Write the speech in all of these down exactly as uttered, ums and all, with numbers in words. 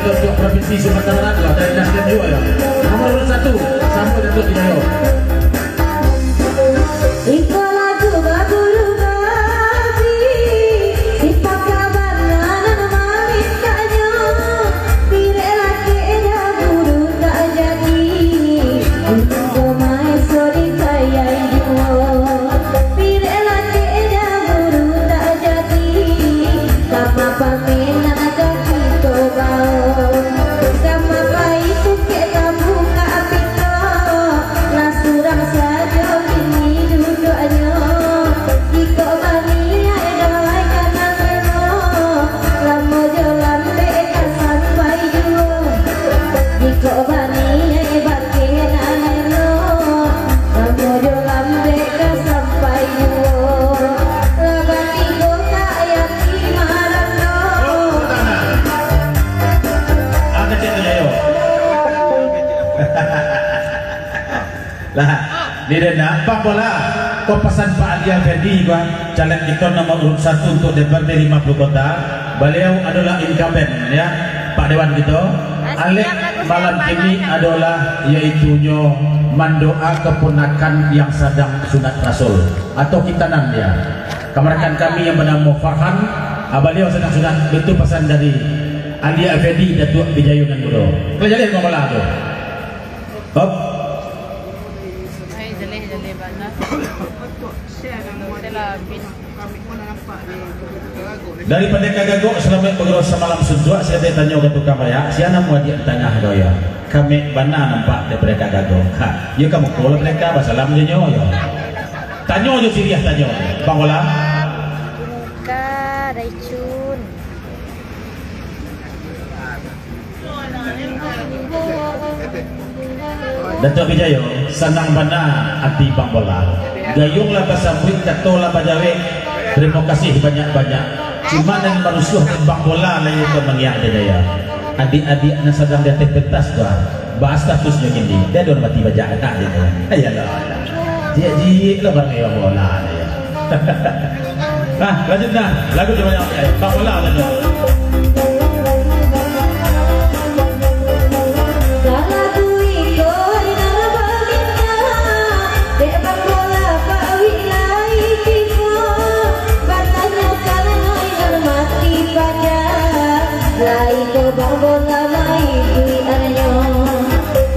Untuk Provinsi Sumatera Barat lah, dari Nasdem juga ya. Nomor urut satu, Samuel Datuk Hidayat. Iko lagu baburu babi, sipaka bana nan mamintaknyo, pirek lakek baburu tak jadi, iko maeso dikayai juo, pirek lakek baburu tak jadi, kama pamenang kito bao. Kama pai sukek tabukak pinto, lah surang sajo kini duduaknyo. Jikok baniaik dawai ka nan elok, lamo jo lambek ka sampai juo. Jikok baniaik bakeh nan elok, lamo jo lambek ka sampai juo. Lah batigo ka ayam di marando. Ah, kecil tu, ayo. Lah, di dena, Bang Bola. Ko pasan Pak Ali Afendi, Bang, caleg kito nomor urut satu untuk D P R D lima puluh kota. Baliau adolah incumbent, ya, Pak Dewan kito. Alek malam kini adolah, yaitunyo mandoa keponakan yang sadang sunat rasul atau khitanan dia. Kamanakan kami yang banamo Farhan, ah, baliau sadang sunat, itu pasan dari Ali Afendi Datuak Bijayo nan mudo. Kalau jaleh Bang Bola tu. Hop. Hai, jaleh, jaleh bana. Itulah, bin. Daripado kagagok salamaik bagurau samalam suntuak, sia tanyo ka tukang bayak, sia namo adiak di tangah tu yo. Kamek bana nampak daripado kagagok. Ha, yo ka muko lah mereka, basalam jo nyo yo. Tanyo jo siriah tanyo. Bang Bola. Buka, Daicun. Datuak Bijayo, sanang bana ati Bang Bola. Gayuang lah basambuik, kato lah bajawek. Tarimo kasih banyak-banyak. Cuma nan marusuah Bang Bola lah iyo ka mangiak Jaya. Adiak-adiak nan sadang di ateh pentas tu, ah, baa statusnyo kini? Dia ado mati bajak anak dia. Ayolah. Jiak-jiak lah barang Bang Bola dia. Ah, lanjut dah. Lagu tu banyak. Eh, Bang Bola lanjut. Salah tu iko nan bamintak, dek Bang Bola Pak Wilai Timo, batanyokan nan mati pajak, lai ko Bang Bola main duit anyo.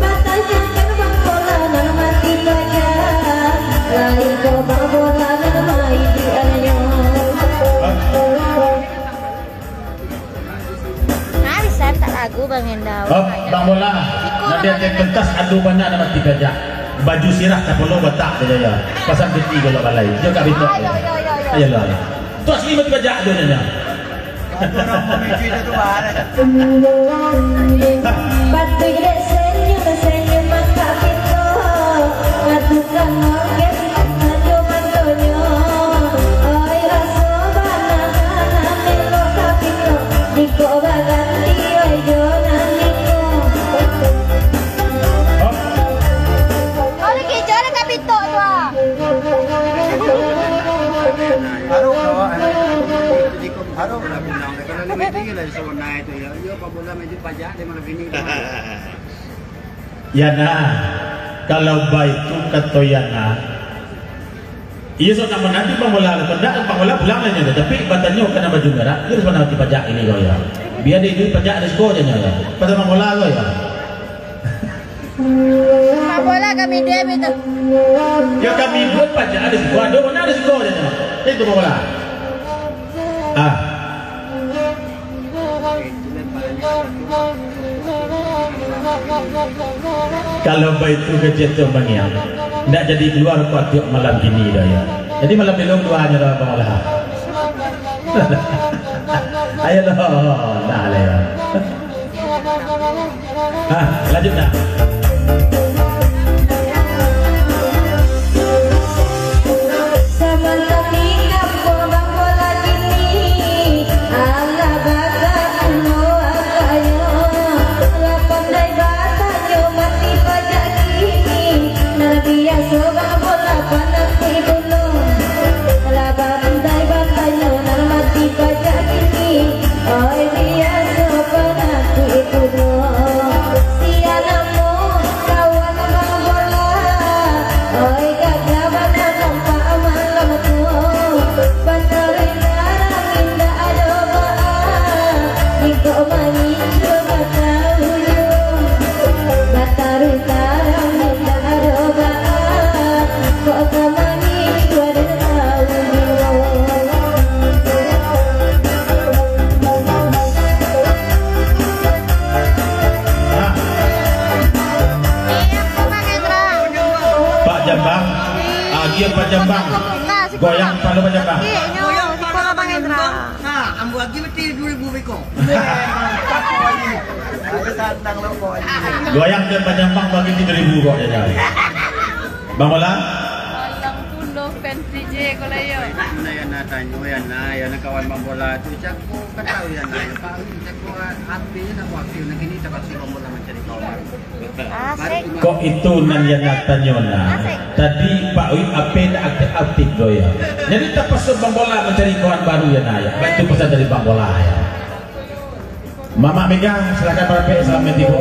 Batanyokan Bang Bola nan mati pajak, lai ko Bang Bola nan main duit anyo. Nah, bisa tak lagu Bang Endau? Oh, Bang Bola. Nanti ada pentas adu bana nama tiga jak. Baju sirah kapalo batak sajo ya. Pasang piti kalau balai. Dia kat Bintang. Ayo, ayo, ayo, ayo. Ayolah. Tu asli mati bajak tu nyo. Patuik dek senyum, senyum mangkak pinto. Ngatukan orkes. Oi, raso bana nan elok ka pinto, jikok baganti, oi, jo nan iko. Oi, kijo lah ka pinto tu, ah. Harok lah, eh. Harok lah pinang. Kalau lima tinggi lah di Sawanai tu, ya. Iyo, Pak Bola main pajak di malam ini. Yana, kalau baitu kato Yana, iyo, sok nak mananti Bang Bola, kalau ndak Bang Bola pulang lah nyo, tapi batanyo ka nan baju merah, iyo, harus mananti pajak ini kau ya. Bia di duit pajak di siko je nyo ya. Pasal Bang Bola kau ya. Bang Bola kami duit itu. Ya kami duit pajak di siko, ado mana di siko je nyo. Itu Bang Bola. Ah. Kalau baitu kecek tu mangiang, ndak jadi keluar kuatiok malam kini dah ya. Jadi malam belok dua aja dah Bang Olah. Ayo dah, dah lah ya. Ah, lanjut dah. Samantang di kampuang Bang Bola kini, alah bakakulo agaknyo, lah pandai batanyo mati pajak kini, nan biaso Bang Bola pananti dulu, lah pandai batanyo nan mati pajak kini, oi biaso pananti itu. Ambo agi bati dua ribu beko. Mantap, Pak Haji. Ayo, sanang lo, Pak Haji. Goyang dan panyambang bagi tiga ribu kok, ya, ya. Bang Bola? Malam tu no fans D J kalau yo. Nah, ya, nak tanyo, ya, nak, ya, nak kawan Bang Bola tu, cako, kan tahu, ya, nak, ya, Pak, cako, hati, nak, waktu, nak, kini, tak pasti Bang Bola mencari kawan. Asik. Kok itu nan Yana tanyo nah? Asik. Tadi Pak Wid ape ndak aktif-aktif doh ya. Jadi tapaso Bang Bola mancari kawan baru ya nah ya. Baik tu pasan dari Bang Bola ya. Mamak Mega, silakan barapek, salam tibo.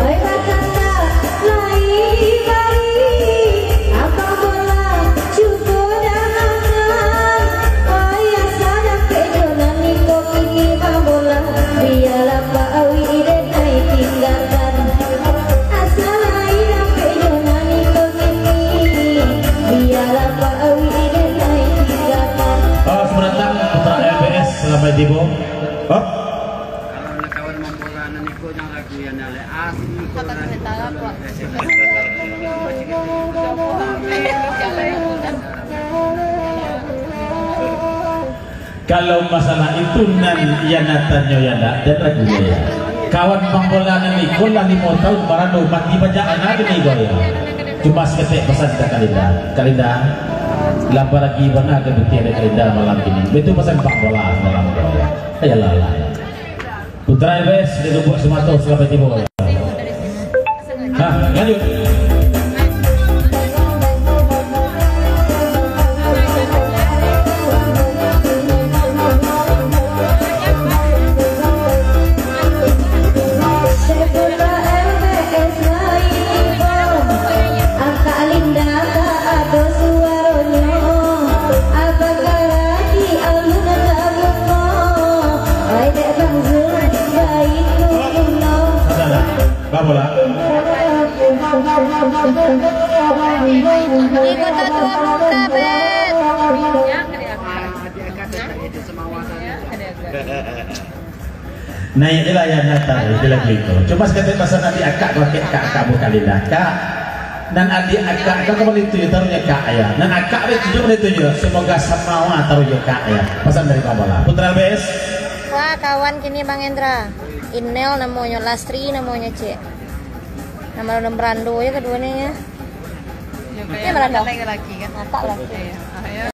Oi, bakatak lai bari, Abang Bola cubo dangakan. Oi, asa dapek jo nan iko kini, Bang Bola, bialah Pak Awi den ai tinggakan. Asa lai dapek jo nan iko kini, bialah Pak Awi den ai tinggakan. Oh, selamat datang, Putra L B S, selamat tibo. Oh. Kalau nak kawan Bang Bola nan iko, jangan ragu ya, nak lek asli. Kota Sementara, Pak. Kalau masalah itu nan Yana tanyo ya ndak, jan ragu ya. Kawan Bang Bola nan iko lah limo tahun barado mati bajak anak ni ko ya. Cuma saketek pasan ka Kalinda. Kalinda, lapar lagi bana ka putiah dari Kalinda malam ini. Itu pasan Bang Bola malam ko ya. Ayolah lah. Putra L B S dari Lubuak Sumato, selamat tibo. Ha, lanjut. Akak Linda ka ado suaronyo, abang Karaki alun tabungo. Oi, dek Bang Zul, baik tu kuno. Salah. Babola. Di Kota Tua Muka, Bet. Naik je lah yang datang, itu lagu itu. Cuma saketek pasan nan di akak, kok akak, akak bukan Linda. Kak, nan adik akak, kau kembali tu, taruhnya kak ya. Nan akak itu juga kembali tu ya. Semoga samawa taruh ya kak ya. Pasan dari Bang Bola. Putra Bes. Wah, kawan kini Bang Endra. Inel namonyo, Lastri namonyo, Cek. Nama orang berando ya keduanya ya. Ya, berando. Laki-laki kan? Akak lah. Iya. Ah, ya.